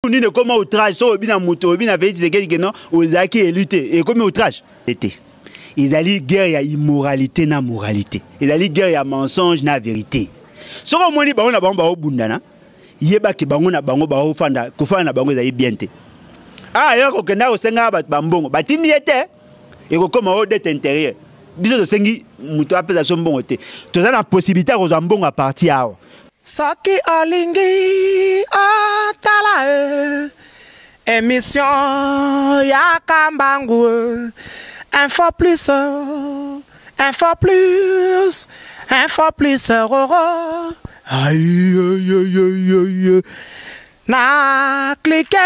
Nini ekoma outrage? Soki olobi na moto, olobi na Félix Tshisekedi ke non, ozalaki élu te, ekomi outrage te. Ezali guerre ya immoralité na moralité, ezali guerre ya mensonge na vérité. Soki omoni bango na bango baobundana, yeba ke bango na bango baofanda, kofanda na bango ezali bien te. Ah, yo kokenda kosenga bato bambongo, batindi ye te, ekokoma oyo dette intérieure. Biso tosengi moto apesa biso mbongo te, toza na possibilité ya kozwa mbongo ya parti awa. Soki olingi otala e émission ya Kambangu, Info Plus, Info Plus, Info Plus roro. Aïe, aïe, aïe, aïe. Na clique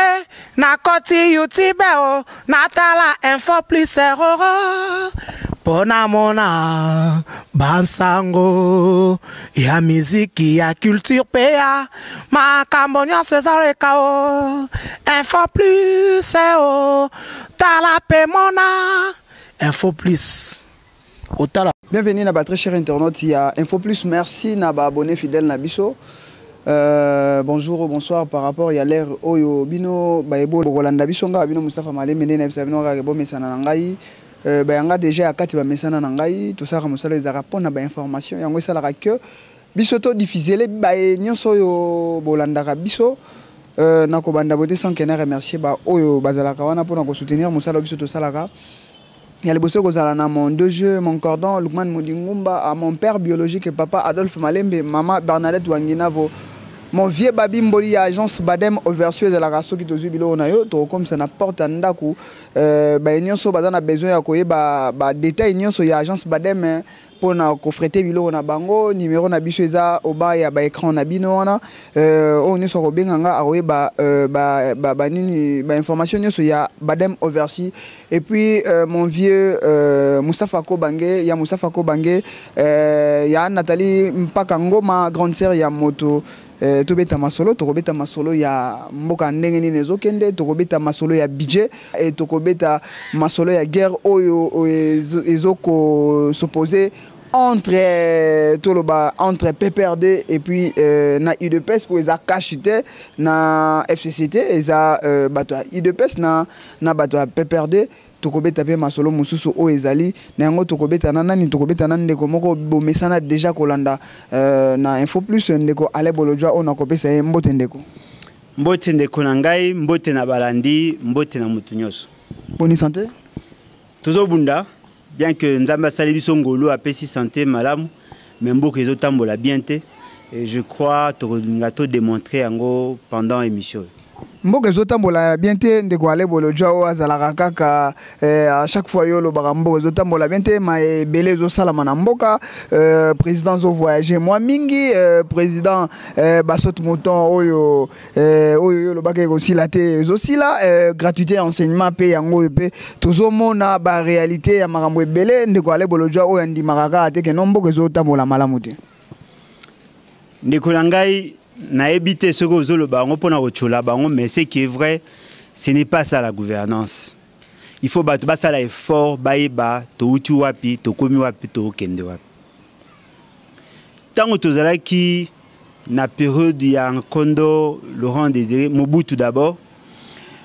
na koti YouTube o natala Info Plus roro mpo namona bansango ya miziki, ya culture mpe ya makambo nyonso ezaleka o Info Plus o tala mpe mona Info Plus otala. Bienvenue na ba très cher internaute ya Info Plus. Merci na ba abonné fidèle na biso. Bonjour ou bonsoir par rapport ya l'heure oyo bino ba ebo bokolanda biso. Nga bino Mustafa Malembe nde na bisa bino kaka bomesana na ngai. Bayanga déjà ya kati bamesana na ngai. Tosalaka mosala ezalaka mpona bainformation, yango esalaka que biso to diffusele baye nyonso oyo bolandaka biso. Nakobanda bote sans que na remercier ba oyo bazalaka wana mpona kosoutenir mosala biso tosalaka. Ya liboso kozala na mon deux jeux, mon cordon Lukman Modingumba, à mon père biologique papa Adolphe Malembe, maman Bernadette Wanginavo, mon vieux Babi Mboli ya agence Badem Oversio. Ezalaka soki tozwi biloko na yo, tokokomisa na porte ya ndako. Baye nyonso baza na besoin ya koyeba badetail nyonso ya agence Badem mpona kofrete biloko na bango, numéro na biso eza oba ya baécran na bino wana. Oyo nyonso akobenga nga akoyeba banini, bainformation nyonso ya Badem Oversi. Et puis mon vieux Moustapha Kobange, ya Moustapha Kobange, ya Nathalie Mpaka Ngoma, grande sœur ya moto. Tobeta masolo, tokobeta masolo ya mboka ndenge nini ezokende, tokobeta masolo ya budget e tokobeta masolo ya guerre oyo ezokos'opposer entre, toloba, entre PPRD et puis na UDPS, po eza cash te na FCC te, eza bato ya UDPS na bato ya PPRD. Tokobeta mpe masolo mosusu oyo ezali na yango. Tokobeta na nani? Tokobeta na ndeko moko bomesana déjà kolanda na Info Plus, ndeko Ale Bolodjwa, oyo nakopesa ye mbote. Ndeko. Mbote ndeko na ngai, mbote na balandi, mbote na motu nyonso. Boni santé? Tozobunda, bien que Nzambe asali biso ngolu, apesi santé malamu, mais mboka ezotambola bien te et je crois tokolinga todémontrer yango pendant émission oyo. Mboka ezotambola bien te. Ndeko Ale Bolodjwa, oyo azalaka kaka à chaque fois yo olobaka mboka ezotambola bien te, ma ebele ezosalama na mboka. Président azovoyage mwa mingi. Président basaute mouton oyo yo olobaka ekosila te, ezosila. Gratuité ya enseignement mpe yango oyo mpe tozomona baréalité ya makambo ebele. Ndeko Ale Bolodjwa, oyo andimaka kaka te ke no mboka ezotambola malamu te. Ndeko na ngai, nayebi te soki ozoloba yango mpona kotiola bango, mais ce qui est vrai, ce n'est pas ça la gouvernance. Il faut bato basala effort, bayeba touti wapi, tokomi wapi, tokende wapi. Ntango tozalaki na période ya nkondo Laurent Désiré Mobutu, d'abord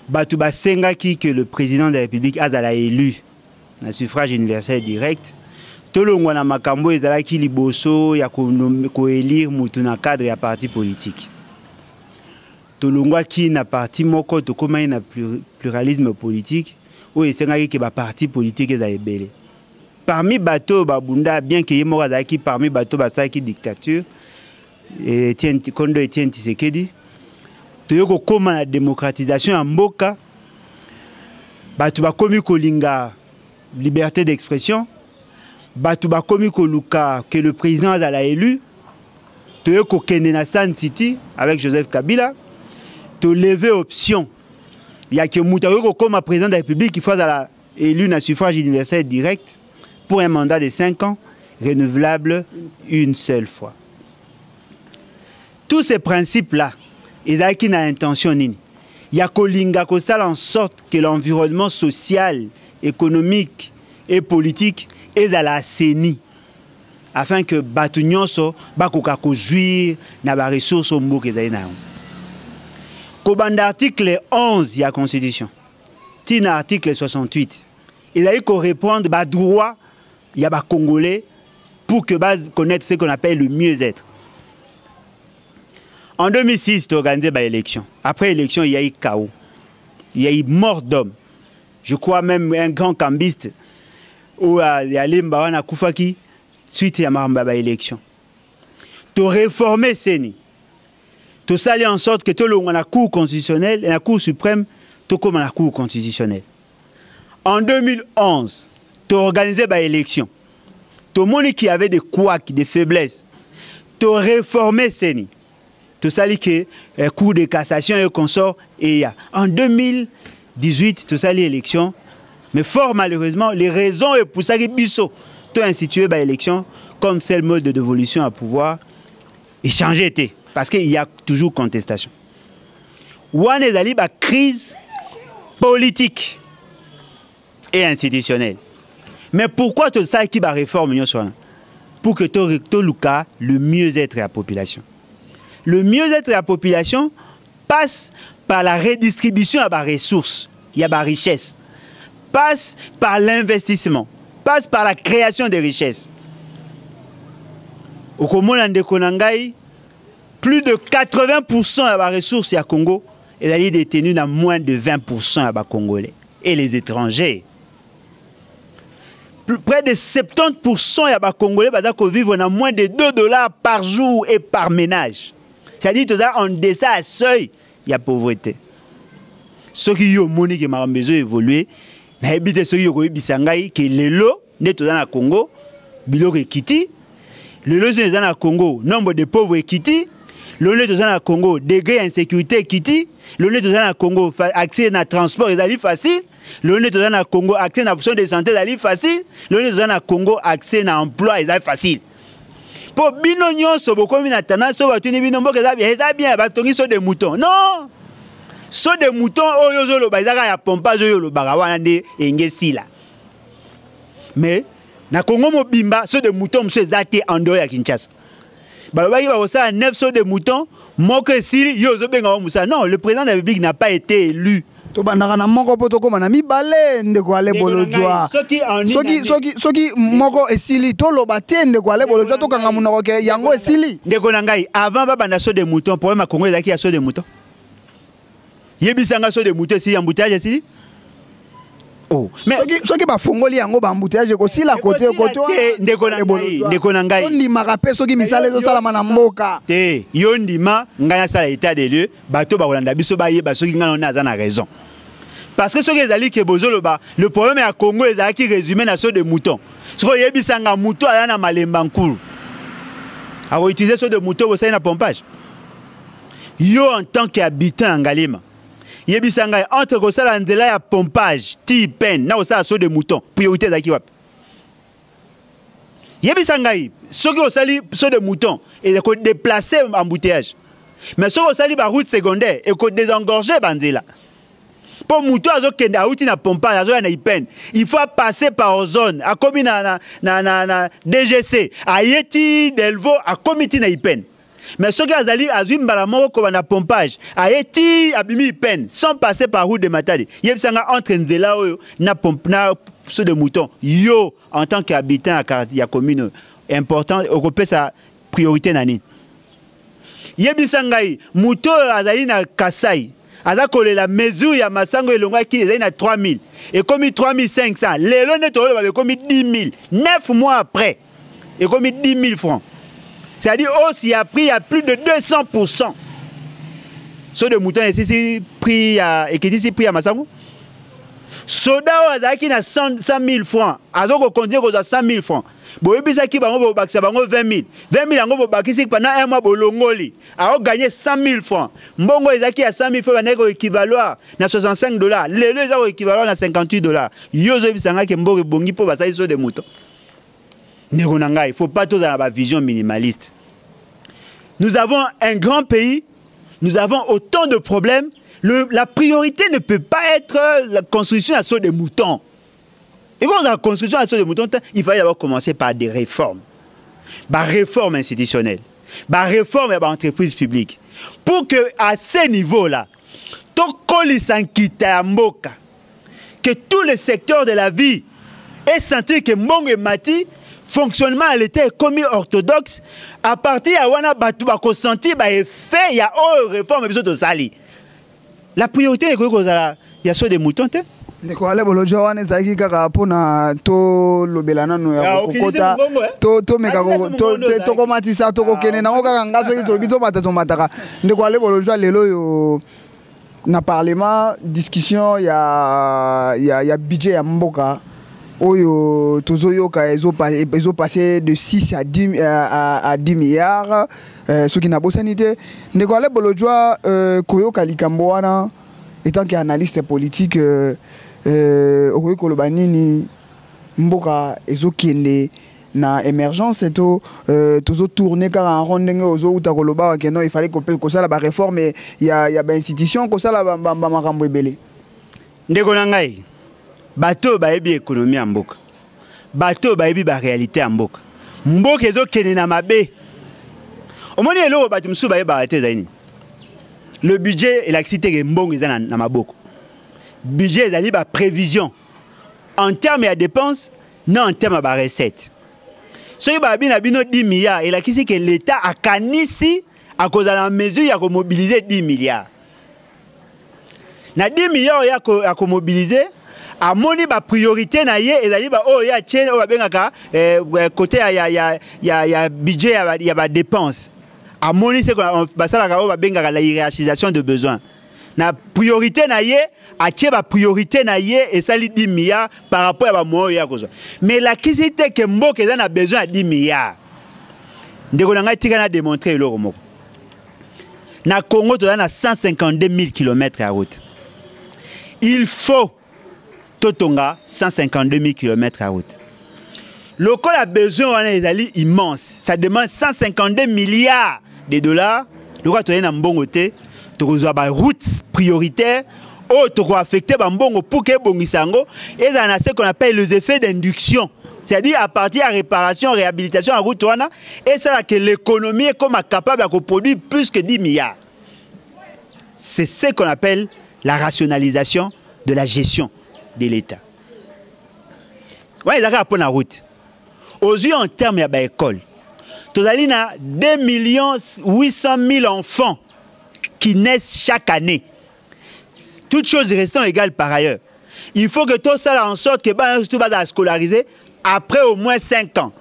bato basengaki que le président de la République azala élu na suffrage universel direct, tolongwa na makambo ezalaki liboso ya koélire motu na cadre ya parti politique. Tolongwaki na parti moko, tokomaki na pluralisme politique oyo esengaki ke baparti politique eza ebele. Parmi bato oyo babunda, bien ke ye moko azalaki parmi bato basalaki dictature, Etienne, kondo Etienne Tshisekedi, toye kokóma na démocratisation ya mboka, bato bakomi kolinga liberté d'expression, bato bakomi koluka que le président azala élu. Toye kokende na Sun City avec Joseph Kabila, tolever option ya ke moto akoki kokóma président de la République, il faut azala élu na suffrage universel direct pour un mandat de 5 ans renouvelable une seule fois. Tous ces principes là ezalaki na intention nini? Ya kolinga kosala en sorte que l'environnement social, économique et politique ezala assaini afin que bato nyonso bakoka kozwir na baressource oyo mboka ezali na yango. Kobanda article 11 ya constitution ti na article 68 ezali koreprendre badroit ya bacongolais pour que ba connaître ce qu'on appelle le mieux-être. En 2006, tu organisé l'élection. Après l'élection, il y a eu chaos. Il y a eu mort d'homme. Je crois même un grand cambiste où il y a Lemba wana akufaki suite ya makambo ya baélection. To réformer CENI. Tosali en sorte que tolongwa na Cour constitutionnelle et la Cour suprême, tokóma na Cour constitutionnelle. En 2011, to organisé baélection. Tomoni qu'il y avait des couacs, des faiblesses. To réformer CENI. Tosali que Cour de cassation et consort et ya. En 2018, tosali élection. Mais fort malheureusement, les raisons et pour ça que biso to institué ba élection comme seul mode de dévolution à pouvoir échanger te parce qu'il y a toujours contestation. Wana ezali ba crise politique et institutionnelle. Mais pourquoi tosalaki ba réforme nyonso wana? Pour que toluka le mieux-être de la population. Le mieux-être de la population passe par la redistribution ya ba ressources, ya ba richesse, passe par l'investissement, passe par la création des richesses. Okomona ndeko na ngai, plus de 80% ya ba ressources ya Congo ezali détenu na moins de 20% ya ba Congolais et les étrangers. Près de 70% ya ba Congolais baza ko vivre na moins de 2 $ par jour et par ménage. C'est-à-dire toza en deçà ya seuil ya pauvreté. Soki yo omoni ke makambo ezo évoluer, nayebi te soki okoyebisa ngai ke lelo nde toza na Congo biloko ekiti, lelo soki eza na Congo nombre de pauvres ekiti, lelo nde toza na Congo degré ya insécurité ekiti, lelo nde toza na Congo accès na transport ezali facile, lelo nde toza na Congo accès na soins de santé ezali facile, lelo nde toza na Congo accès na emploi ezali facile. Mpo bino nyonso bokomi na tendance oyo batuni bino mboka eza bien, eza bien, batongi saut de mouton. Non, saut de mouton oyo ozoloba eza kaka ya pompage oyo olobaka wana nde enge esila. Mais na Congo mobimba saut de mouton mosusu eza te en dehors ya Kinshasa. Balobaki bakosala 9 saut de mouton, moko esili, yo ozobenga ngo mosala. Non, le président de la République n'a pas été élu. Tobandaka na moko mpo tokóma na mibale, ndeko Ale Bolojwa. Soki soki soki moko esili, toloba te, ndeko Ale Bolojwa, tokanga monoko ke yango esili. Ndeko na ngai, avant babanda saut de mouton, problème ya Congo ezalaki ya saut de mouton? Yebisanga, saut de mouton esili, embouteillage esili? Oh. Mais soki, soki bafongoli yango, baembouteillage ekosila kote kote. Ndeko na ngai, ndeko na ngai, tondimaka mpe soki misala ezosalama na mboka. Te, yo ndima ngai nasala état des lieux, bato bakolanda biso bayeba soki ngai naona aza na raison. Parce que soki ezali ke bozoloba le problème ya Congo ezalaki résumé na saut de mouton, soki oyebisanga mouton aza na Malemba Nkulu akoutiliser saut de mouton bosali na pompage, yo en tant qu'habitant ya Ngaliema, yebisa ngai, entre kosala nzela ya pompage ti pen na kosala saut de mouton, priorité ezalaki wapi? Yebisa ngai. Soki osali saut de mouton, ekodéplacer embouteillage, mais soki osali baroute secondaire, ekodésengorger banzela. Mpo moto azokende, awuti na pompage, azoya na Ipene, il faut passer par Ozone, akomi na DGC, aye ti Delvaux, akomi ti na Ipene. Mais soki azali azwi mbala moko kobanda pompage, aye ti abimi Ipene sans passer par route de Matadi, yebisanga, entre nzela oyo na pompe na saut de mouton, yo en tant qu'habitant ya commune important, okopesa priorité na nini? Yebisa ngai, moto oyo azali na Kasai aza kolela mesure ya masango elongwaki ezali na 3000, ekomi 3500, lelo nde toyoloba ekomi 10 000, 9 mois après ekomi 10 000 francs, c'est-à-dire hausse ya prix ya plus de 200. Saut de mouton esisi prix ya, ekitisi prix ya masango? Soda oyo azalaki na 100 000 francs aza kocontinuer kozwa 100 000 francs. Boyebisaki bango bobakisa bango 20 000, 20 000 yango bobakisi pendant un mois, bolongoli, aogagner 100 000 francs. Mbongo ezalaki ya 100 000 francs bandaki koéquivaloir na 65 $, lelo eza koéquivaloir na 58 $. Yo ozoyebisa ke mboka ebongi mpo basali saut de mouton? Ndeko na ngai, faut pas tozala na bavision minimaliste. Nous avons un grand pays, nous avons autant de problèmes. La priorité ne peut pas être la construction à saut de mouton. Et quand on a la construction à saut de mouton, il fallait d'abord commencer par des réformes. Bah, réforme institutionnelle, bah, réforme ya entreprise publique. Pour que à ce niveau-là, Tokolisa nkita ya mboka, que tous les secteurs de la vie esentir que mbongo emati, fonctionnement ya l'État ekomi orthodoxe. À partir ya wana, bato bakosentir baeffet ya oyo réforme biso tosali. La priorité ekoki kozala ya saut de mouton te. Ndeko Alain Bolodjwa, wana ezalaki kaka mpona tolobela nano ya kokota, tomeka tokomatisa, tokokende nango kaka. Nga soki tolobi tomata, tomataka. Ndeko Alain Bolodjwa, lelo oyo na parlement, discussion ya budget ya mboka oyo tozoyoka ezopasse de 6 à 10 milliards, soki nabosani te. Ndeko Alain Bolodjwa, koyoka likambo wana étant que analyste politique, okoki koloba nini? Mboka ezokende na émergence to tozotourne kaka en rond, ndenge ozouta koloba wakeno il fallait kosala baréforme ya bainstitution, kosala bamakambo ebele? Ndeko na ngai, bato oyo bayebi économie ya mboka, bato oyo bayebi baréalité ya mboka, mboka ezokende na mabe. Omoni, eloko bato mosusu bayebaka te ezali nini? Le budget elakisi te que mbongo eza na maboko. Budget ezali baprévision en terme ya dépense na en terme ya barecette. Soki babi na bino 10 milliards, elakisi que l'État akanisi akozala na mesure ya komobilize 10 milliards. Na 10 milliards ya komobilize, amoni bapriorité na ye ezali baoyo ye atie, oyo babengaka côté ya budget ya badépense. Amoni se basalaka oyo babengaka la hiérarchisation de besoins. Na priorité na ye, atie bapriorité na ye, esali 10 milliards par rapport ya bamoyens oyo ya kozwa. Mais elakisi te que mboka eza na besoin ya 10 milliards. Ndeko na ngai, tika na démontre eloko moko. Na Congo, toza na 152 000 km ya route. Il faut totonga 152 000 km ya route. Lokola besoin wana ezali immense, ça demande 152 milliards de dollars. Lokola tozali na mbongo te, tokozwa baroute prioritaire oyo tokoaffecte bambongo pour que ebongisa yango, ezala na ce qu'on appelle les effets d'induction, c'est-à-dire à partir ya réparation, réhabilitation ya route wana, esalaka l'économie ekoma capable ya koproduire plus que 10 milliards. C'est ce qu'on appelle la rationalisation de la gestion de l'État. Wana eza kaka mpo na route. Ozwi en terme ya baécole, tozali na 2 millions 800 000 enfants qui naissent chaque année. Toutes choses restant égales par ailleurs, il faut que tosala en sorte que bana nyonso bazala scolarisé après au moins 5 ans.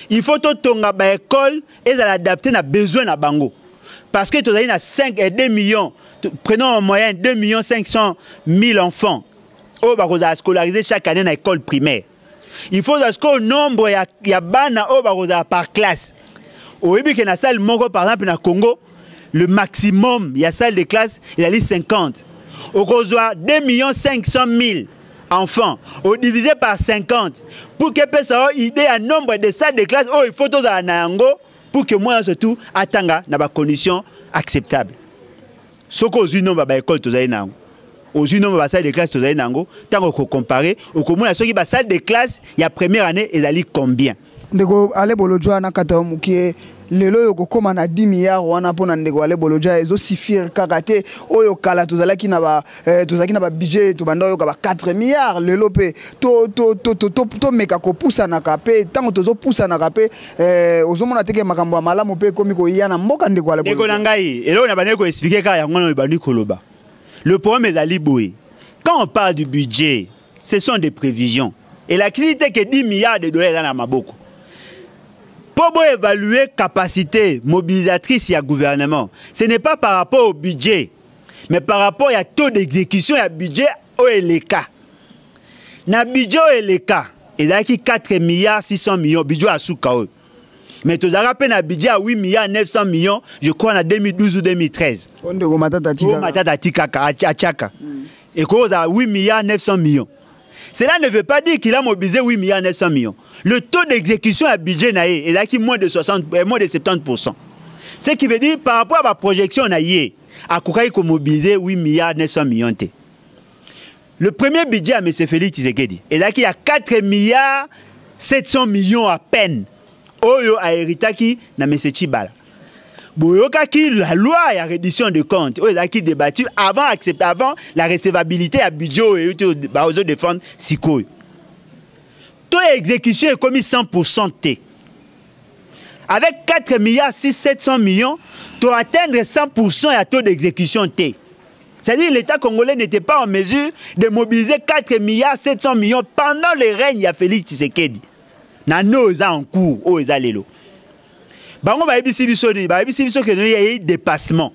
Il faut totonga baécole ezala adapté na besoin na bango, parce que tozali na 5 et 2 millions, prenons en moyenne 2 millions 500 000 enfants oyo bakozala scolarisé chaque année na école primaire. Il faut que nombre ya bana oyo bakozala par classe, oyebi que na salle moko, par exemple na Congo, le maximum ya salle de classe ezali 50. Okozwa 2 millions 500 000 enfants, odivisé par 50 pour que epesa yo idée ya nombre de salles de classe oyo il faut tozala na yango pour que mwana surtout atanga na bacondition acceptable. Soki ozwi nombre ya baécole tozali na yango, ozwi nombre ya basalle de classe tozali na yango, ntango okocompare, okomona soki basalle de classe ya première année ezali combien. Ndeko Alain Bolodjwa, na kata yo mokie, lelo oyo kokóma na 10 milliards wana, mpona ndeko Alain Bolodjwa, ezosuffire kaka te? Oyo kala tozalaki na babudget, tobanda oyoka ba 4 milliards. Lelo mpe tomeka kopusanaka mpe, ntango tozopusanaka mpe, ozomona te que makambo ya malamu mpe ekomi koya na mboka, ndeko Ale? Ndeko na ngai, eloko na bandaki koexpliquer kaka yango wana ebandi koloba. Le problème ezali boye: quand on parle du budget, ce sont des prévisions. Elakisi te que 10 milliards de dollars eza na maboko. Mpo boévaluer capacité mobilisatrice ya gouvernement, ce n'est pas par rapport au budget, mais par rapport ya taux d'exécution ya budget oyo eleka. Na budget oyo eleka, ezalaki 4 milliards 600 millions, budget ya suka oyo. Mais tozalaka mpe na budget ya 8 milliards 900 millions, je crois na 2012 ou 2013. Ndeko Matata atikaka. Matata atikaka, atiaka ekokozala 8 milliards 900 millions. Cela ne veut pas dire qu'il a mobilisé 8 milliards 900 millions. Le taux d'exécution ya budget na ye ezalaki moins de 60, moins de 70. Ce qui veut dire, par rapport à baprojection na ye, akokaki komobiliser 8 milliards 900 millions te. Le premier budget ya M. Félix Tshisekedi ezalaki ya 4 milliards 700 millions à peine, oyo ahéritaki na M. Tshibala. Boyokaki la loi ya reddition de compte oyo ezalaki débattu avant accepte, avant la recevabilité ya budget oyo euti bazo défendre sikoyo. Taux ya exécution ekomi 100% te. Avec 4 milliards 6 700 millions, to atteindre 100% ya taux d'exécution te. C'est-à-dire l'État congolais n'était pas en mesure de mobiliser 4 milliards 700 millions pendant le règne ya Félix Tshisekedi. Na no eza en cours, oyo eza lelo. Bango bayebisi biso nini? Bayebisi biso que il y a eu dépassement.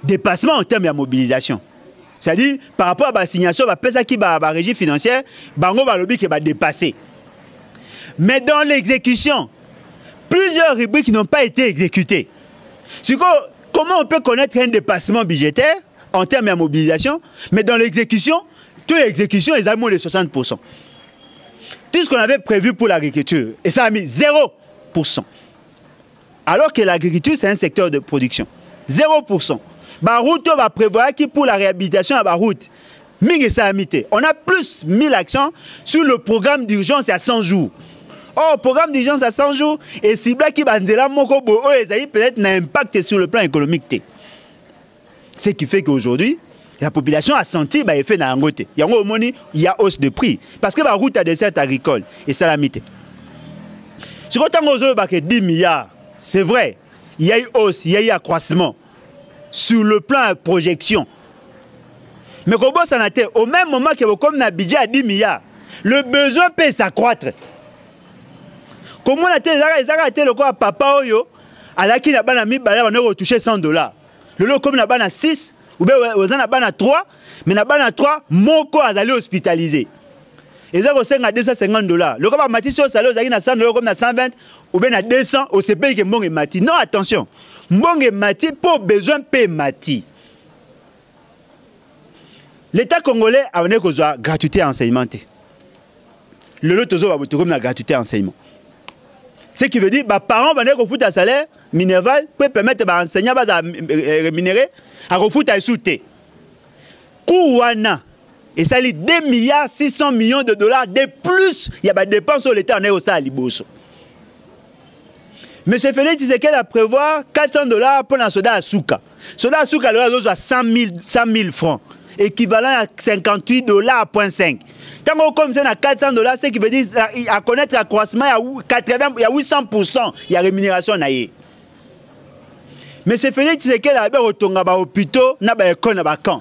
Dépassement en termes de mobilisation. C'est-à-dire par rapport à l'assignation, ba pesaki ba ba régie financière, bango balobi que ba dépasser. Mais dans l'exécution, plusieurs rubriques n'ont pas été exécutées. Comment on peut connaître un dépassement budgétaire en termes de mobilisation, mais dans l'exécution, toute l'exécution est à moins de 60%. Tout ce qu'on avait prévu pour l'agriculture, et ça a mis 0%. Alors que l'agriculture, c'est un secteur de production. 0%. Ba route, on va prévoir qui pour la réhabilitation à ba route. Mingi ça a mis. On a plus mis l'accent sur le programme d'urgence à 100 jours. Or, programme d'urgence à 100 jours, et ciblé qui banzela moko bo, oyo ezali peut-être n'a impact sur le plan économique te. Ce qui fait qu'aujourd'hui, la population a senti ba effet na yango te. Yango omoni, il y a hausse de prix. Parce que ba route à dessert agricole et salamité. Ce que tango ozo ba ke 10 milliards, c'est vrai, il y a eu hausse, il y a eu accroissement sur le plan projection. Mais comment ça n'a été au même moment que comme na budget à 10 milliards, le besoin peut s'accroître. Comment la tête ezaka te lokola papa oyo alaki na bana mibale bana retoucher $100. Lelo comme na bana 6 ou bien oza na bana 3, mais na bana 3 moko azali hospitalisé. Eza kosenga $250. Lokola ba matisi oyo salaire ozalaki na $100 comme na 120 ou bien na 200 au CPI ke mbongo emati. Non, attention. Mbongo emati po besoin pe emati. L'État congolais a venu kozwa gratuité enseignement te. Lelo tozo ba boto comme na gratuité enseignement. Ce qui veut dire ba parents vont kofuta salaire minerval pour permettre ba enseignants ba rémunérer à kofuta sous te. Coût wana et ça li 2 milliards 600 millions de dollars de plus, il y a ba dépenses où l'État en est au sali boso. Monsieur Félix Tshisekedi a prévoir $400 pour un soldat à Souka. Soldat à Souka, le a 100 000 francs, équivalent à cinquante-huit dollars point cinq. Tant qu'on comme ça à $400, ce qui veut dire à connaître l'accroissement, il y a 80, il y a 800%, il y a rémunération naïe. Mais c'est Félix Tshisekedi a retourné ba hôpitaux, na ba école, na ba camp.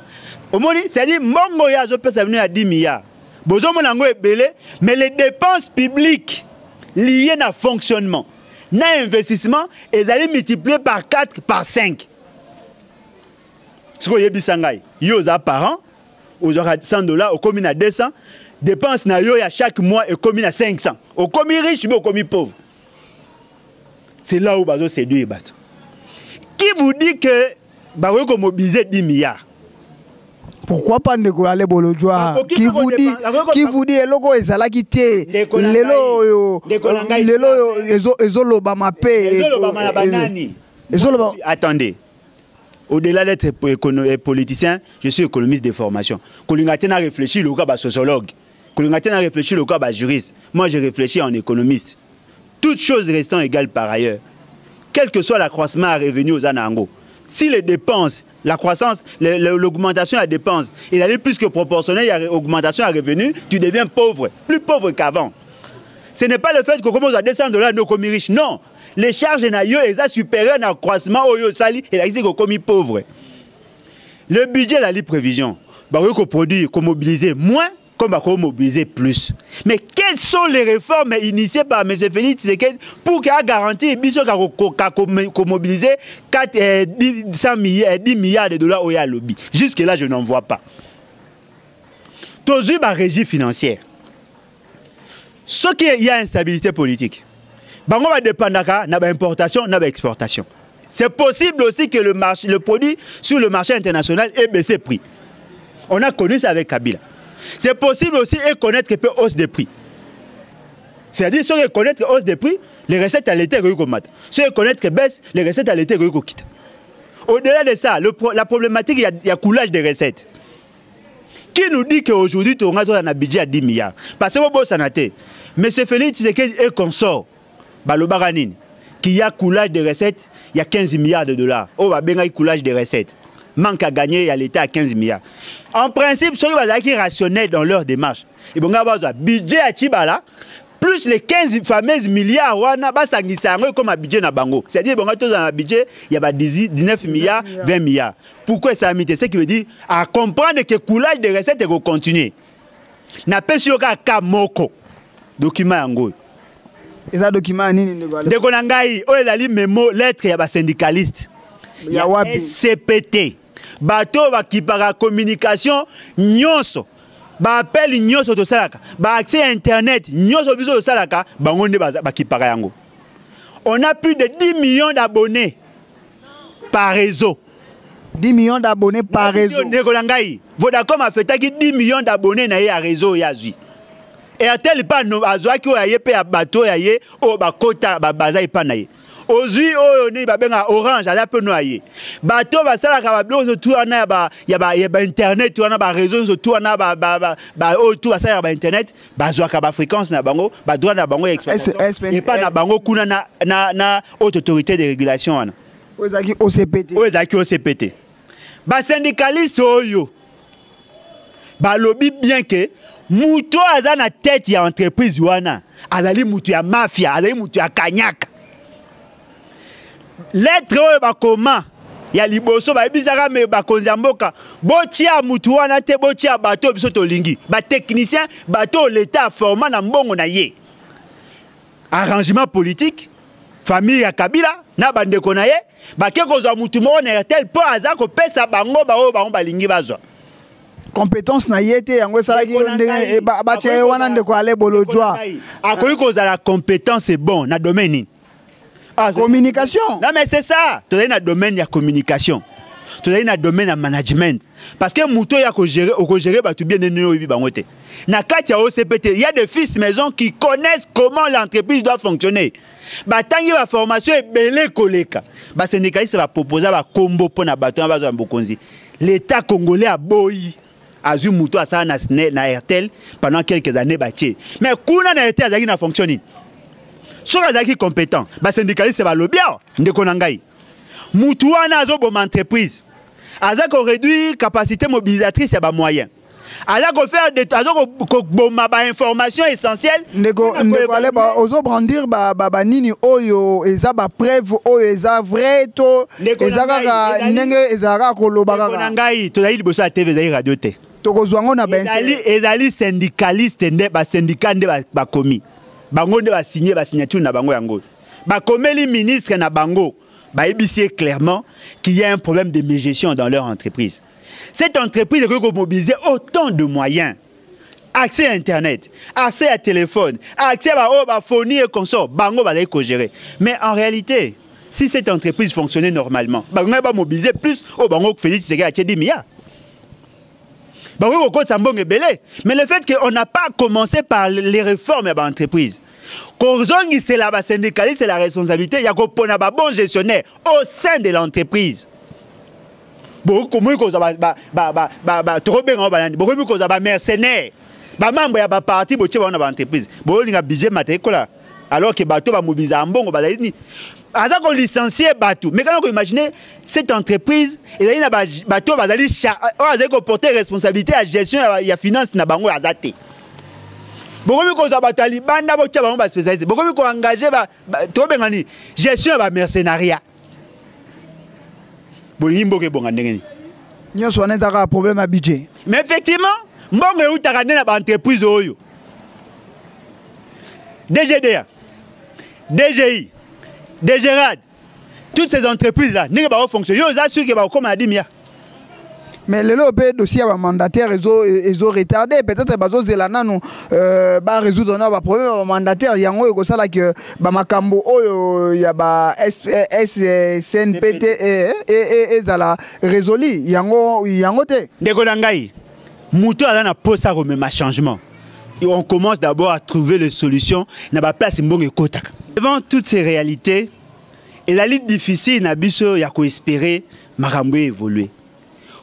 Au moins, c'est-à-dire, mbongo ya zo pesa venu à 10 milliards. Bozo monango ebele, mais les dépenses publiques liées à fonctionnement, na investissement, elles allaient multiplier par 4, par 5. Ce que yebisa ngai, yo za parent, oza $100, okomi na 200, dépense na yo ya chaque mois ekomi na 500. Okomi riche, mais okomi pauvre. C'est là où bazo séduire bato. Qui vous dit que bakoki ko mobiliser 10 milliards? Pourquoi pas ndeko Ale Bolodjwa? Bakoki Qui ko vous dit, dépenser, bakoki ko qui vous dit eloko ezalaki te? Ndeko na Lelo ngai. oyo, Ndeko na ngai. lelo oyo ezolobama pe, Ezolobama na banani. ezoloba. Attendez. Au-delà d'être politicien, je suis économiste de formation. Kolinga te na réfléchi le cas ba sociologue. Kolinga te na réfléchi le cas ba juriste. Moi je réfléchis en économiste. Toutes choses restant égales par ailleurs. Quel que soit l'accroissement à revenu aux anango, si les dépenses, la croissance, l'augmentation à dépenses, il allait plus que proportionnel, il y a augmentation à revenu, tu deviens pauvre, plus pauvre qu'avant. Ce n'est pas le fait qu'on commence à $200 nos commis riches, non. Les charges na yo eza supérieures na croissement oyo sali et la qu'on commis pauvre. Le budget la libre prévision, bah oui qu'on produit, qu'on mobiliser moins, comme qu'on mobiliser plus. Mais quelles sont les réformes initiées par M. Félix Tshisekedi pour qu'il garantisse biso qu'on mobiliser quatre dix, cent milliards, 10 milliards de dollars au lobby. Jusque-là, je n'en vois pas. Tozu ba régie financière. Ce qui il y a instabilité politique. Bango va dépendre na ba importation, na ba exportation. C'est possible aussi que le marché, le produit sur le marché international ait baissé prix. On a connu ça avec Kabila. C'est possible aussi et connaître que peut hausse des prix. C'est-à-dire, ceux qui connaissent que hausse des prix, les recettes à l'été augmentent. Ceux qui connaissent que baisse, les recettes à l'été quittent. Au-delà de ça, la problématique, il y a coulage des recettes. Qui nous dit qu'aujourd'hui, tu as un budget à 10 milliards? Parce que vous avez été. Mais c'est Félix Tshisekedi et consort, Balobaranine, qui y a coulage des recettes, ya 15 milliards de dollars oyo babengaki coulage de recettes, manque à gagner ya l'État à 15 milliards. En principe, soki bazalaki rationnel dans leur démarche, ebonga bazwa budget ya Tshibala plus les 15 fameuses milliards wana, basangisa yango ekoma budget na bango. C'est-à-dire ebonga tozala na budget ya ba 19 milliards, 20 milliards. Pourquoi esalami te? Ce qui veut dire à comprendre que coulage de recettes ekocontinue. Napesi yo kaka ka moko, document yango oyo. Eza document ya nini, ndeko? Ndeko na ngai, oyo ezali memo, lettre ya basyndicaliste. Ya wapi? CPT, bato oyo bakipaka communication nyonso, baappel nyonso tosalaka, baaccès ya internet nyonso biso tosalaka, bango nde bakipaka yango. On a plus de 10 millions d'abonnés par réseau. 10 millions d'abonnés par réseau? Ndeko na ngai, Vodacom afetaki 10 millions d'abonnés na ye ya réseau oyo azwi. Airtel mpe azwaki oyo aye mpe ya bato oyo aye oyo bakota baza epa na ye. Ozwi oyo nini babengaka Orange, aza mpe no aye. Bato oyo basalaka babiloko nyonso tu wana ya bainternet wana, baréseau nyonso tu wana, oyo tu basalaka bainternet, bazwaka bafréquence na bango, badroit na bango ya exploitation epa na bango kuna na haute autorité de régulation wana. Oyo ezalaki OCPT. Oyo ezalaki OCPT. Basyndicaliste oyo balobi bien ke moto oyo aza na tête ya entreprise wana azali moto ya mafia, azali moto ya kanyaka. Lettre oyo bakoma ya liboso, bayebisaka me bakonzi ya mboka: botia mutu wana te, botia bato oyo biso tolingi, batechnicien, bato oyo leta aforma na mbongo na ye. Arrangement politique, famille ya Kabila na bandeko na ye bake kozwa mutu moko na Airtel mpo aza kopesa bango baoyo bango balingi bazwa. Compétence na ye te, yango esalaki ndenge batia ye wana. Ndeko Ale Bolojwa. Akoki kozala compétence bon na domaine nini? Ah, communication. Non mais c'est ça, tozali na domaine ya communication, tozali na domaine ya management, parce que moto oyo akogérer, okogérer bato bien ndenge oyebi bango te. Na kati ya OCPT, il y a des fils maison qui connaissent comment l'entreprise doit fonctionner. Batangi baformation ebele koleka. Basyndicaliste baproposa bakombo mpo na bato wana bazwa bokonzi. L'État congolais aboyi, azwi moto asala na Airtel pendant quelques années, batie. Mais kuna na Airtel azalaki na fonction nini? Soki azalaki compétent, basyndicaliste balobi awa, ndeko na ngai, mutu wana azoboma entreprise, aza koréduire capacité mobilisatrice ya bamoyen, aza kofaire, aza koboma bainformation essentielle. Ndeko Aleba, ozobrandir banini oyo eza bapreuve oyo eza vrai to eza kaka ndenge ezalaka koloba? Kaka na ngai, tozali liboso ya TV, ezali radio te. Tokozwa yango na Ezali syndicaliste nde, basyndicat nde bakomi, bango nde basigne, basignature na bango yango. Bakomeli ministre na bango, bayebisi ye clairement qu'il y a un problème de mégestion dans leur entreprise. Cette entreprise ekoki komobiliser autant de moyens, accès à internet, accès à téléphone, accès à oyo baphonie et consort, bango bazali kogérer. Mais en réalité, si cette entreprise fonctionnait normalement, bango bamobiliser plus oyo bango Félix Tshisekedi atie 10 milliards, bakoki kokotisa mbongo ebele. Mais le fait qu'on n'a pas commencé par les réformes ya baentreprise, kozongisela basyndicaliste la responsabilité ya kopona babon gestionnaire au sein de l'entreprise, bokomi kozwa, tokobenga banani, bokomi kozwa bamercenaire, bamembre ya baparti, botie bango na baentreprise, bolinga budget mata ekola, alors que bato bamobilisaka mbongo bazali nini? Aza kolicencier bato. Mais kana koimagine, cette entreprise ezali na bato bazali oyo azali koporter responsabilité ya gestion ya finance na bango aza te. Bokomi kozwa bato ya libanda, botia bango baspécialiste, bokomi koengage, tokobenga nini, gestion ya bamercenariat. Bolingi mboka ebonga ndenge nini? Nyonso wana ezaka problème ya budget. Mais effectivement, mbongo eutaka nde na baentreprise oyo: DGDA, DGI, DGRAD, toutes ces entreprises là ndenge baofonctionne, yo oza sûr ke bakokóma na 10 milliards? Mais lelo mpe dossier ya bamandataire ezo retardé. Peut-être bazozela nanu barésoudre na baproblème ya bamandataire. Yango ekosala ke bamakambo oyo ya ba SNPT ezala résolu yango te. Ndeko na ngai, moto aza na posa komema changement, et on commence d'abord à trouver les solutions na baplace mbongo ekotaka. Devant toutes ces réalités, ezali difficile na biso ya koespérer makambo évoluer.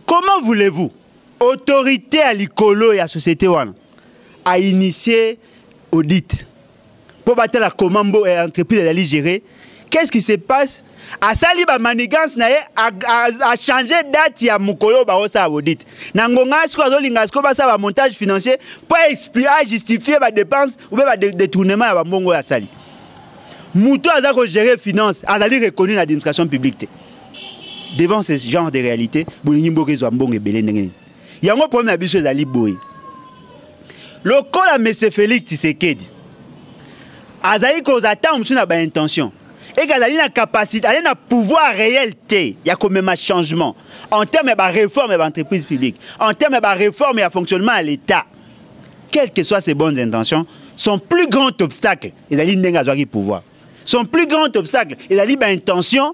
Comment voulez-vous, autorité ya likolo ya société wana a initié audit mpo batala comment mbo entreprise ezali gérer, Qu'est-ce qui se passe? Asali ba manigance na ye, a changer date ya mokolo baosala audit. Na ngonga sikoyo azolinga sikoyo basala ba montage financier mpo a justifier ba dépense ou bien ba détournement ya bambongo oyo asali. Moto aza kogérer finance azali reconnu na administration publique te. Devant ce genre de réalité, bolingi mboka ezwa mbongo ebele ndenge nini? Yango problème na biso ezali boye. Lokola monsieur Félix Tshisekedi azali kozala ntango mosusu na baintention eke azali na capacité, azali na pouvoir réel te ya komema changement en terme ya baréforme ya baentreprise publique, en terme ya baréforme ya fonctionnement ya l'État, quelles que soient ses bonnes intentions, son plus grand obstacle ezali ndenge azwaki pouvoir. Son plus grand obstacle ezali baintention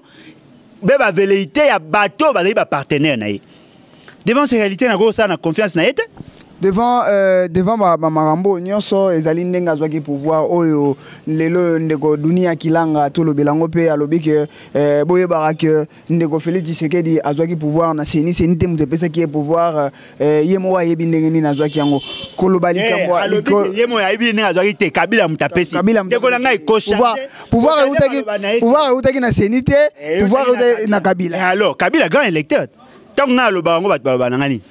mpe bavelléité ya bato bazali bapartenaire na ye. Devant ces réalités, nakosala na confiance na ye te. Devant bamakambo nyonso ezali ndenge azwaki pouvoir oyo lelo, ndeko Dunia Kilanga tolobela yango mpe alobi ke boyebaka ke ndeko Félix Tshisekedi azwaki pouvoir na CENI. CENI te moto epesaki ye pouvoir, ye moko ayebi ndenge nini azwaki yango. Koloba likambo, ye moko ayebi ndenge azwaki te. Kabila moto apesi. Ndeko na ngai, pouvoir eutaki na CENI te, pouvoir eutaki na Kabila. Alors Kabila grand électeur, ntango ngai alobaka yango, bato baloba na ngai nini?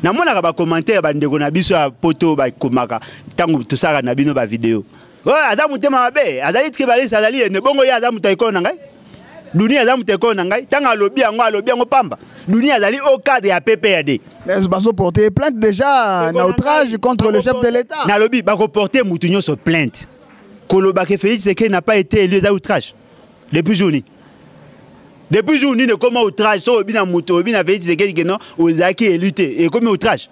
Namonaka bacommentaire ya bandeko na biso ya poto bakomaka ntango tosalaka na bino bavideo: oyo aza motema mabe, azali tribaliste, azali ene bongo. Ye aza moto ya ekolo na ngai? Dunia aza moto ekolo na ngai? Ntango alobi yango, alobi yango pamba. Dunia azali au cadre ya PPRD. Bazoporter plainte déjà na outrage contre le chef de l'État. Nalobi bakoporter mutu nyonso plainte. Koloba ke Félix Tshisekedi n'a pas été élu eza outrage depuis jour nini? Depuis jour nini ekoma outrage? So oyebi na moto, oyebi na Félix Tshisekedi ke non, ozalaki élu te, ekomi outrage.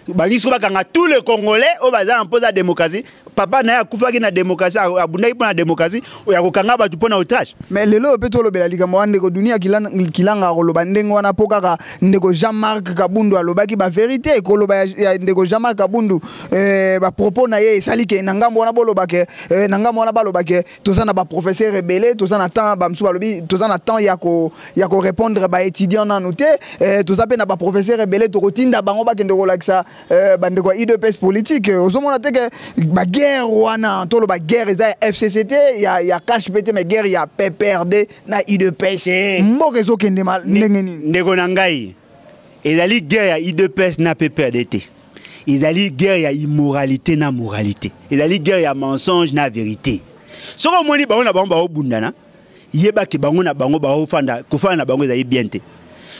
Bangi siko bakanga tous les Congolais oyo baza na mposa ya démocratie. Papa na ye akufaki na démocratie, abundaki mpo na démocratie, oyo akokanga bato mpo na outrage? Mais lelo mpe tolobela likambo wana. Ndeko Dunia Kilanga akoloba ndenge wana mpo kaka ndeko Jean-Marc Kabundu alobaki bavérité. Koloba ya ndeko Jean-Marc Kabundu, bapropos na ye esali ke na ngambo wana boloba ke na ngambo wana baloba ke toza na baprofesseur ebele, toza na temps. Bamosusu balobi toza na temps ya korépondre baétudiant nanu te, toza mpe na baprofesseur ebele, tokotinda bango bakende kolakisa bandeko ya UDPS politique. Ozomona te ke baguerre wana, toloba guerre eza ya FCC te, ya CACH mpe te, mais guerre ya PPRD na UDPS. Mboka ezokende ndenge nini? Ndeko na ngai, ezali guerre ya UDPS na PPRD te. Ezali guerre ya immoralité na moralité, ezali guerre ya mensonge na vérité. Soki omoni bango na bango baobundana, yebaki bango na bango baofanda, kofanda na bango ezali bien te.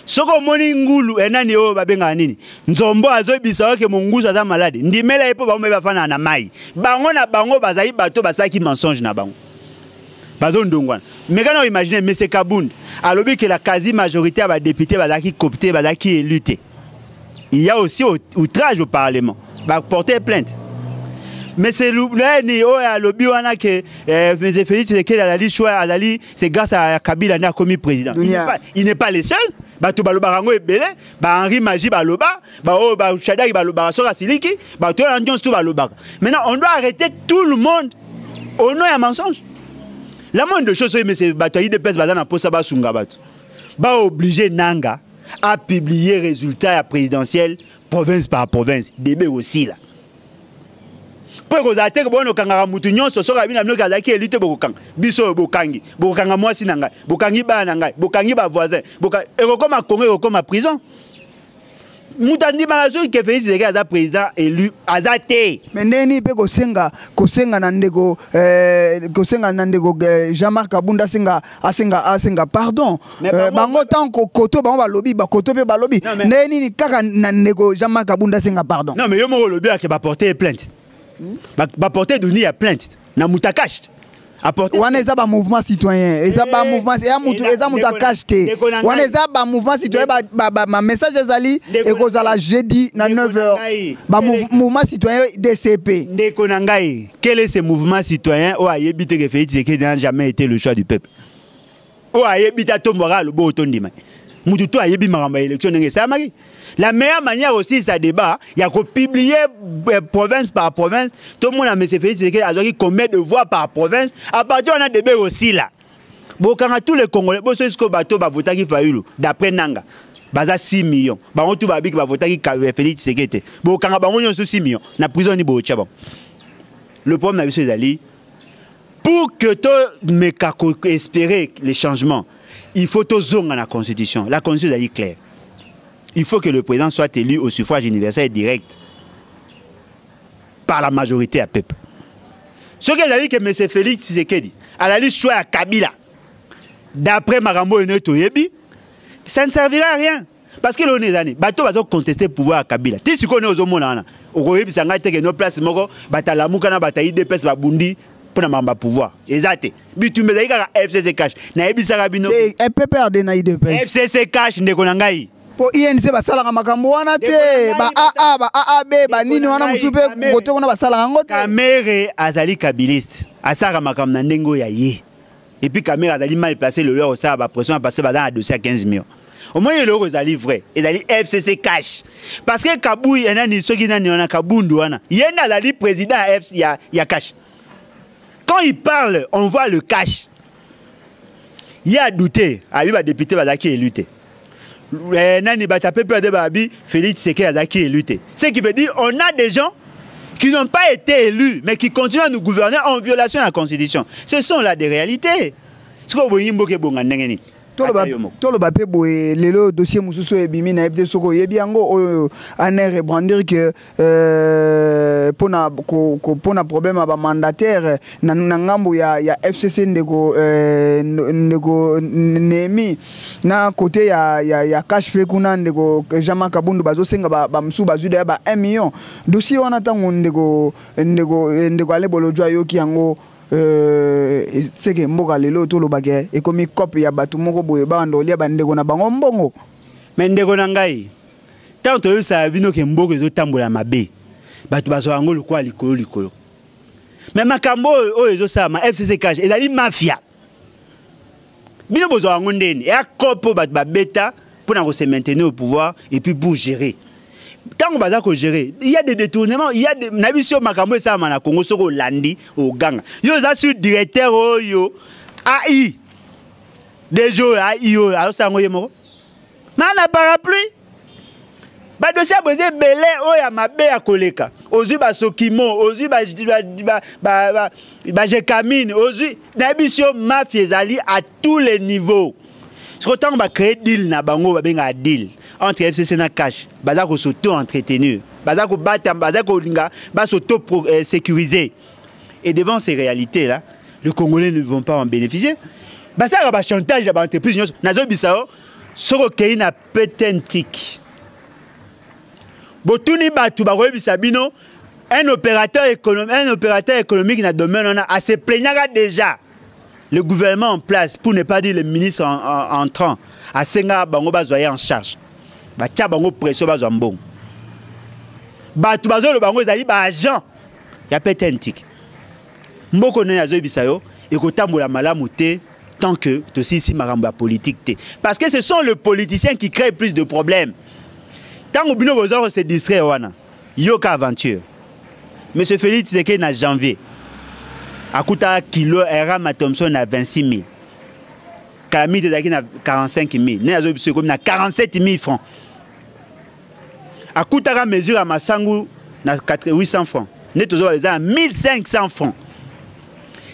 Soki omoni ngulu enani oyo babengaka nini, nzombo, azoyebisa oke mongusu aza malade, ndimela ye, mpo bango bafandaka na mai. Bango na bango bazali bato basalaki mensonge na bango, bazondongwana. Mais kana imagine, monsieur Kabund alobi ke la quasi majorité ya badéputé bazalaki coopté, bazalaki élu te. Il y a aussi outrage au parlement, baporter plainte. Mais c'est lani oyo alobi wana ke monsieur Félix Tshisekedi azali choix, azali, c'est grâce à Kabila nde akomi président. Il n'est pas le seul. Bato balobaka yango ebele, bahenri Magie baloba, baoyo bashadaki balobaka, soki asiliki, bato oyo nyonso to balobaka. Maintenant, on doit arrêter tout le monde au nom ya mensonge. La moindre chose, oyo monsieur bato ya UDPS baza na mposa basunga bato, baoblige Nanga a publier résultat ya présidentielle province par province. Debe osila mpo ekozala te bona okangaka mutu nyonso. Soki abi na bino azalaki élu te, bokokanga biso oyo, bokangi, bokokanga mwasi na ngai, bokangi bana na ngai, bokangi bavoisin, ekokoma Congo ekokoma prison. Moto andimaka soki ke Félix Tshisekedi aza président élu aza te. Mais ndeni mpe kosenga na ndeko Jean-Marc Kabunda asenga pardon, bango ntango koto bango balobi, bakoto mpe balobi ndenge nini kaka na ndeko Jean-Marc Kabunda asenga pardon? Non, mais yo moko olobi ake baporte plainte, baporte doni ya plainte na mutakash. Wana eza bamouvement citoyen, eza bamouvement eza mutu, eza mutu acash te. Wana eza bamouvement citoyen. Bamessage ezali ekozala jeudi na 9 heures, bamouvement citoyen DCP. Ndeko na ngai, quel est ce mouvement citoyen oyo ayebi te ke Félix Tshisekedi n'a jamais été le choix du peuple? Oyo ayebi te, atombwaka, alobi oyo tondima. Mutu to ayebi makambo ya élection ndenge esalamaki. La meilleure manière aussi, ça débat ya kopublier province par province, tomona monsieur Félix Tshisekedi azwaki combien de voix par province. À partir wana, débat aussi là, bokanga tous les Congolais. Boso sikoyo bato bavotaki Fayulu, d'après Nanga baza 6 millions. Bango tu babiki bavotaki Félix Tshisekedi te, bokanga bango nyonso 6 millions na prison ni botya bango. Le problème na biso ezali Pour que tomeka koespérer les changements, il faut tozonga na constitution. La constitution ezali claire: il faut que le président soit élu au suffrage universel et direct par la majorité ya peuple. Soki ezali ke M. Félix Tshisekedi azali choix ya Kabila, d'après makambo oyo toyebi, ça ne servira à rien, parce que lelo eza nini? Bato bazoconteste pouvoir ya Kabila ti sikoyo nde ozomona wana. Okoyebisa ngai te ke no place moko batalamuka na bato ya UDPS babundi mpo na makambo ya pouvoir. Eza te. Bitumba ezali kaka FCC CACH. Nayebisaka bino. PPRD na UDPS. FCC CACH, ndeko na ngai. Mpo UNC basalaka makambo wana te, ba aa, ba AAB, banini wana mosusu mpe kote kuna basalaka yango te. Kamerhe azali kabiliste, asalaka makambo na ndenge oyo ya ye. Et puis Kamerhe azali mal placé lelo ya kosala bapression, parce baza na dossier ya 15 millions. Omoni, eloko ezali vrai ezali FCC CACH, parce que Kabuyi nani, soki nani wana, Kabundu wana, ye nde azali président ya, F, ya CACH. Quand il parle, on voit le CACH. Ye adouté abi badéputé bazalaki élu te. Nani, bato ya PPRD babi Félix Tshisekedi azalaki élu te. Ce qui veut dire, on a des gens qui n'ont pas été élus mais qui continuent à nous gouverner en violation de la constitution. Ce sont là des réalités. Sikoyo boyi mboka ebonga ndenge nini? Toloba mpe boye, lelo dossier mosusu oyo ebimi, nayebi te soki oyebi yango, oyo ANR ebrandir ke mpona problème ya bamandataire na ngambo ya FCC, ndeko Nehemi, na côté ya CACH mpe kuna ndeko Jean-Marc Kabundu, bazosenga bamosusu bazwi deya ba 1 million. Dossier wana, ntango ndeko Ale Bolodjo ayoki yango, seke mboka lelo tolobaka ekomi cope ya bato moko boye babanda kolia bandeko na bango mbongo. Me ndeko na ngai, ntango toyebisaka bino ke mboka ezotambola mabe, bato bazwa yango lokola likolo likolo. Me makambo oyo oyo ezosalama, FCC CACH ezali mafia. Bino bozwa yango ndeni? Eya cope oyo bato babeta mpona kose maintenir au pouvoir et puis pour gérer. Ntango baza kogérer, il y a des détournements, il y a des... na biso makambo esalama na Congo. Soki olandi, oganga. Yo oza sur directeur oyo ai DG oyo ai oyo azosala yango ye moko maa na parapluie. Badossier ya boye eza ebele oyo ya mabe ya koleka. Ozwi basokimo, ozwi baGécamines, ozwi, nayebi yo, mafia ezali à tous les niveaux. Sikoyo ntango bacréer deal na bango, babengaka deal entre FCC na CACH, baza kosauto entretenir, baza kobata, baza kolinga basauto sécuriser. Et devant ces réalités là, les Congolais ne vont pas en bénéficier. Basalaka bachantage ya baentreprise nyonso. Nazobisa yo, soki okei na PTNTIC, botuni bato, bakoyebisa bino un opérateur économique na domaine wana ase plaignaka déjà. Le gouvernement en place, pour ne pas dire le ministre entrant, asengaka bango bazwa ye en charge, batia bango pression, bazwa mbongo. Bato bazoloba bango ezali baagent ya PTNTIC. Mboka nini azoyebisa yo ekotambola malamu te tant que tosilisi makambo ya politique te? Parce que ce sont les politiciens qui créent plus de problèmes. Ntango bino boza kose distraire wana, yoka aventure. Monsieur Félix Tshisekedi, na janvier, akutaka kilo rama Thomson na 26 000. Kala mingi ezalaki na 45 000. Nde azoyi biso ekomi na 47 000 francs. Akutaka mesure ya masangu na 800 francs, nde tozoba eza na 1500 francs.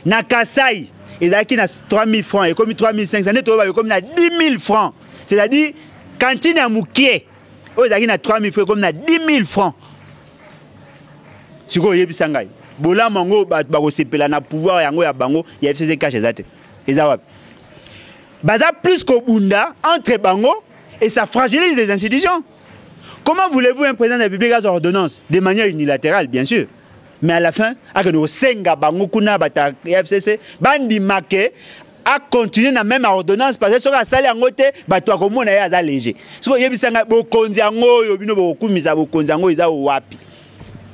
Na Kasai ezalaki na 3000 francs, ekomi 3500. Nde tozoba ekomi na 10 000 francs. C'est-à-dire cantine ya mokie oyo ezalaki na 3000 francs ekomi na 10 000 francs. Sikoyo oyebisa ngai, bolamu yango bato bakosepela na pouvoir yango ya bango ya FCC CACH eza te? Eza wapi? Baza plus kobunda entre bango et ça fragilise les institutions. Comment voulez-vous un président de la République azwa ordonnance de manière unilatérale, bien sûr, mais à la fin akende kosenga bango kuna, bato ya FCC bandima ke acontinue na même ordonnance? Parce que soki asali yango te, bato akomona ye aza léger. Soki oyebisa ngai, bokonzi yango oyo bino bokokumisa, bokonzi yango eza wapi?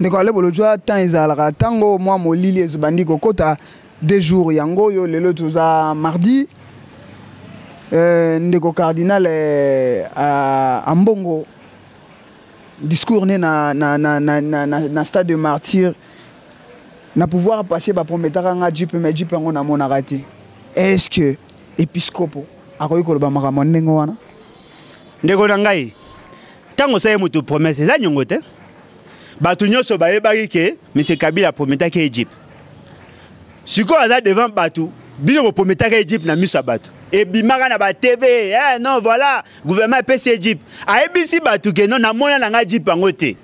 Ndeko Ale Bolodjwa, temps ezalaka ntango mwa molili ezobandi kokota, 2 jours yango oyo, lelo toza mardi. Ndeko cardinal Ambongo, discours ne na stade de Martyr, na pouvoir passé, baprometaka nga jeep, mais jeep yango namonaka te. Est ce que episcopo akoki koloba makambo ndenge wana? Ndeko na ngai, ntango osali moto promesse, eza niongo te. Bato nyonso bayebaki ke monsieur Kabila aprometaki ye jeep. Sikoyo aza devant bato, bino boprometaka ye jeep na miso ya bato, ebimaka na batv, eh, non, voilà, gouvernement epesi ye jeep. Ayebisi bato ke non, namona na ngai jeep yango te,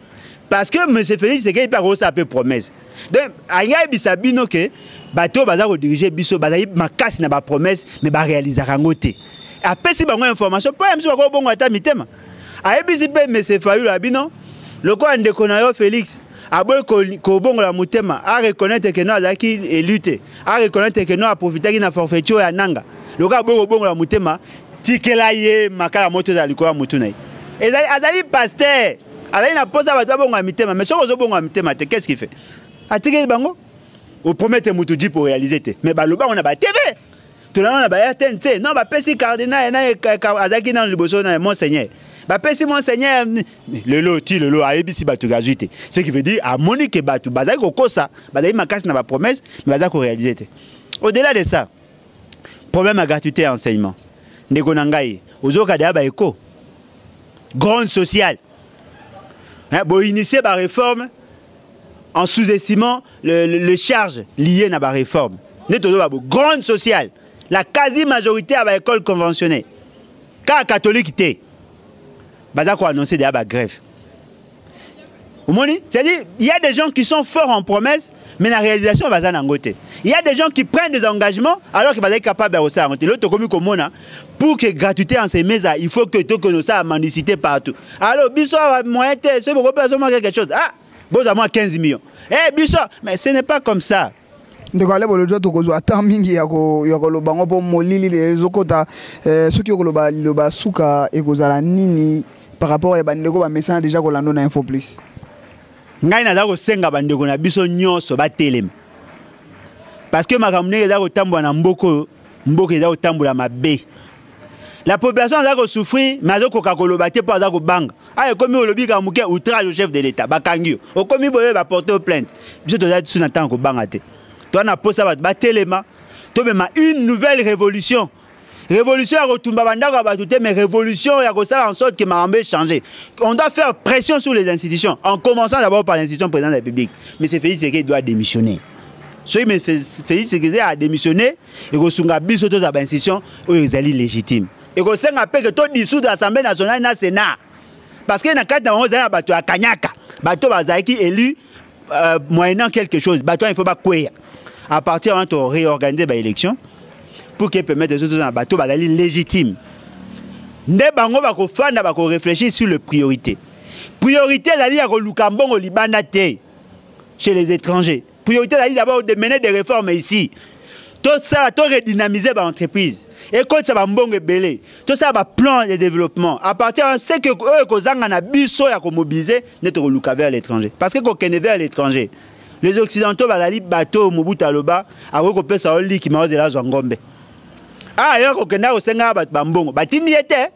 parce que monsieur Félix Tshisekedi mpe akosala mpe promesse. Donc alingi ayebisa bino ke bato oyo baza kodirige biso bazali makasi na bapromesse, mais barealizaka yango te. Apesi bango information mpo ya biso bakobongo ata mitema. Ayebisi mpe monsieur Fayulu ya bino, lokola ndeko na yo Félix aboyi kobongola motema, areconnaître ke no azalaki élu te, areconnaître ke no aprofitaki na forfaiture ya Nanga, lokola aboyi kobongola motema, tikela ye makala moto ezala likolo ya motu na ye. Ezali azali pasteur, azali na posa bato babongola mitema, mais soki ozobongola mitema te, qu'est-ce qu'il fait? Atikeli bango. Opromete motu jeep, oréalise te, mais baloba ngo na batv, tolanda na ba RTNC, non, bapesi cardinal na azalaki nano liboso na monseigneur, bapesi monseigneur. Lelo ti lelo ayebisi bato azwi te, ce qui veut dire amoni ke bato bazali kokosa, bazali makasi na bapromesse, mais baza koréalise te. Au-delà de ça, problème ya gratuité ya enseignement, ndeko na ngai, ozoyoka deya baeko grande sociale, boinitie baréforme en sous-estimant le charge liée na baréforme. Nde tozoba bo grande sociale, la quasi-majorité ya baécole conventionnée, kaka catholique te, baza koannonce deya bagrève. Omoni, c'est-à-dire il y a des gens qui sont forts en promesse, mais la réalisation baza nango te. Il y a des gens qui prennent des engagements alors que bazali capable ya kosala yango te. Lelo tokomi komona, pour que gratuité enseignement eza, il faut que tokende osala mendicité partout. Alors biso awa moyen te, soki bokopi azomwa quelque chose, ah, bozwa mwa 15 millions, eh biso, mais ce n'est pas comme ça. Ndeko Ale Bolodjwa, tokozwa ata mingi ya koloba ngo mpo molili ezokota. Soki okoloba liloba suka, ekozala nini par rapport ya bandeko bamesana déjà kolanda na Info Plus? Ngai naza kosenga bandeko na biso nyonso batelema, parce que makambo ndenge eza kotambola na mboka oyo, mboka eza kotambola mabe. La population aza kosouffrir, mais azokoka koloba te mpo aza kobanga. Ah, ekomi olobi kaka moke, outrage au chef de l'État, bakangi yo, okomi boye, baporte yo plainte. Biso toza biso na ntango kobanga te. Toza na posa bato batelema, tomema une nouvelle révolution, révolution ya kotumba bandako ya bato te, mais révolution ya kosala en sorte que makambo échange. On doit faire pression sur les institutions, en commençant d'abord par l'institution président de la République. Mais c'est Félix Tshisekedi doit démissionner. Soki Félix Tshisekedi a démissionné, ekosunga biso tozala bainstitution oyo ezali légitime. Ekosenga mpe ke todissoudre Assemblée nationale na Sénat, parce que na kati na bango ezali na bato ya kanyaka, bato bazalaki élu moyennant quelque chose. Bato wana il faut bakweya. À partir wana, to réorganiser baélection pour que permettre biso tozala na bato bazali légitime. Nde bango bakofanda, bakoréfléchir sur le priorité. Priorité ezali ya koluka mbongo libanda te, chez les étrangers. Priorité ezali d'abord de mener des réformes ici, tosala, toredynamiser baentreprise, ekotisa bambongo ebele, tosala baplan de développement. À partir ya ce que oyo ekozanga na biso ya komobiliser, nde tokoluka vers l'étranger. Parce que kokende vers l'étranger, les Occidentaux bazali bato. Mobutu aloba akoki kopesa yo liki ma ozela azwa ngombe. Ah, yo kokenda kosengaka bato bambongo, batindi ye te,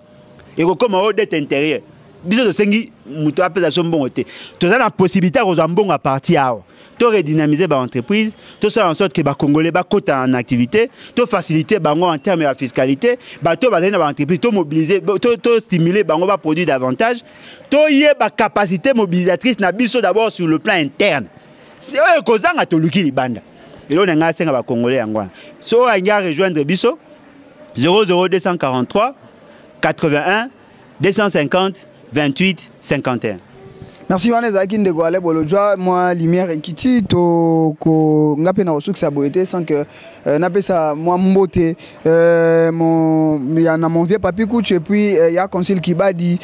ekokóma oyo dette intérieure. Biso tosengi moto apesa biso mbongo te, toza na possibilité ya kozwa mbongo à partir awa. To redynamiser baentreprise, tosala en sorte ke Bacongolais bakota en activité, tofaciliter bango en terme ya fiscalité. Bato bazali na baentreprise, tomobiliser, tostimuler bango baproduire davantage. Toyeba capacité mobilisatrice na biso d'abord sur le plan interne. Oyo ekozanga, toluki libanda. Eloko na ngai asenga Bacongolais yango wana. So oyo alingi arejoindre biso, 00243 81 250 28 51. Merci. Wana ezalaki ndeko Ale Bolodjwa. Mwa lumière ekiti toko nga mpe na kosukisa boye te sans que napesa mwa mbote ya na mon vieux Papi Kuch et puis ya Consul Kibadi.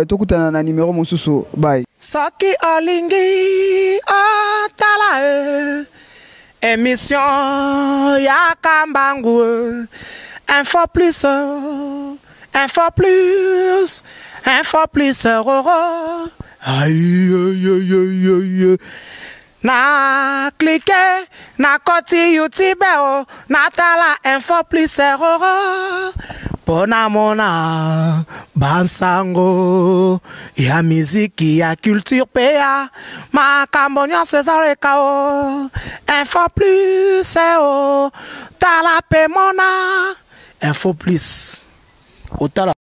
Tokutana na numéro mosusu. Bye. Soki olingi otala e émission ya Kambangu, Info Plus, Info Plus, Info Plus roro. Aïe, aïe, aïe, aïe. Na clique na koti YouTube o, natala Info Plus roro mpo namona bansango ya miziki, ya culture mpe ya makambo nyonso ezaleka o Info Plus o. Tala mpe mona Info Plus, otala.